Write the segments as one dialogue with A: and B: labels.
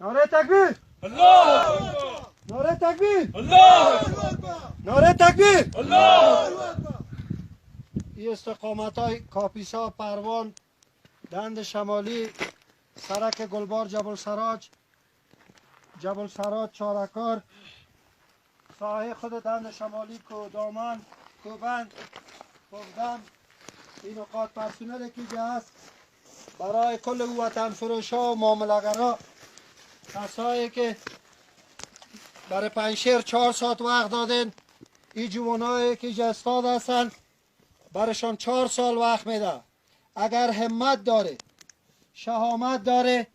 A: نعره تکبیر!
B: الله اکبر!
A: نعره تکبیر!
B: الله اکبر!
A: نعره تکبیر!
B: الله اکبر!
A: این استقامت های کاپیسا، پروان، دند شمالی، سرک گلبار، جبل سراج، جبل سراج، چارکار، ساحه خود دند شمالی، کودامن، کوبند، کوبدم، این نقاط پرسنل که هست برای کل وطن فروش ها و معامله‌گرا، کسایی که برای پنجشیر 4 ساعت وقت دادن، این جوانایی که اینجا استاد هستن برشان 4 سال وقت میده. اگر همت داره، شهامت داره،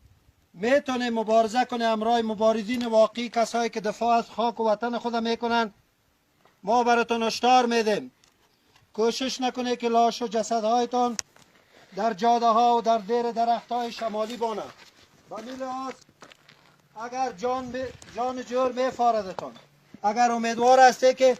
A: میتونه مبارزه کنه همراه مبارزین واقعی، کسایی که دفاع از خاک و وطن خود میکنن. ما براتون هشدار میدیم، کوشش نکنه که لاش و جسدهایتان در جاده ها و در زیر درخت های شمالی بانه. به لحاظ اگر جان, جان جور میفاردتان، اگر امیدوار هسته که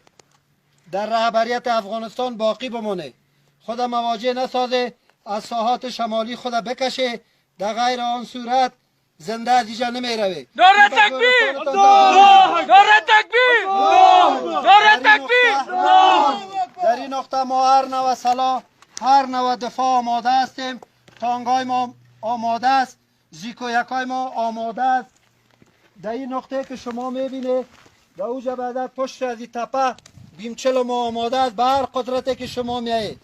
A: در رهبریت افغانستان باقی بمانه، خود مواجه نسازه، از ساحات شمالی خود بکشه. در غیر آن صورت زنده از اینجا نمیروی.
B: نعره تکبیر! نعره تکبیر! نعره تکبیر!
A: در این نقطه ما هر نوع سلاح، هر نوع دفاع آماده هستیم. تانگای ما آماده است، زیکو یکای ما آماده است. در این نقطه که شما میبینید، در اوجا بعد پشت از این تپه بیمچل ما آماده است. به هر قدرتی که شما میایید،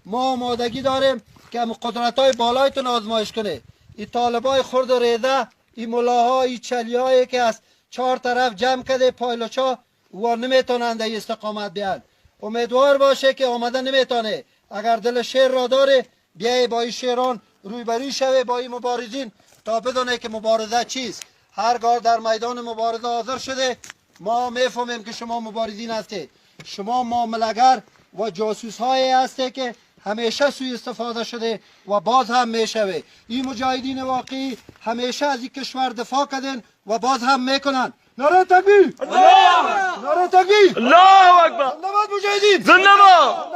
A: ما آمادگی داریم که قدرت های بالایتون آزمایش کنه. این طالبای خرد و ریزه، این ملاها، این چلیایی که از چهار طرف جمع کرده پایلوچا و نمیتونند در استقامت بیان. امیدوار باشه که آمده نمیتونه. اگر دل شیر را داره، بیای با این شیران رویبروی شوه، با این مبارزین، تا بدونه که مبارزه چیست. هرگاه در میدان مبارزه حاضر شده، ما میفهمیم که شما مبارزین هستید. شما معامله‌گر و جاسوس های هستید که همیشه سوء استفاده شده و باز هم میشوه. این مجاهدین واقعی همیشه از این کشور دفاع کردن و باز هم میکنن. نعره تکبیر! نعره تکبیر!
B: الله اکبر!
A: زنده باد مجاهدین!
B: زنده باد!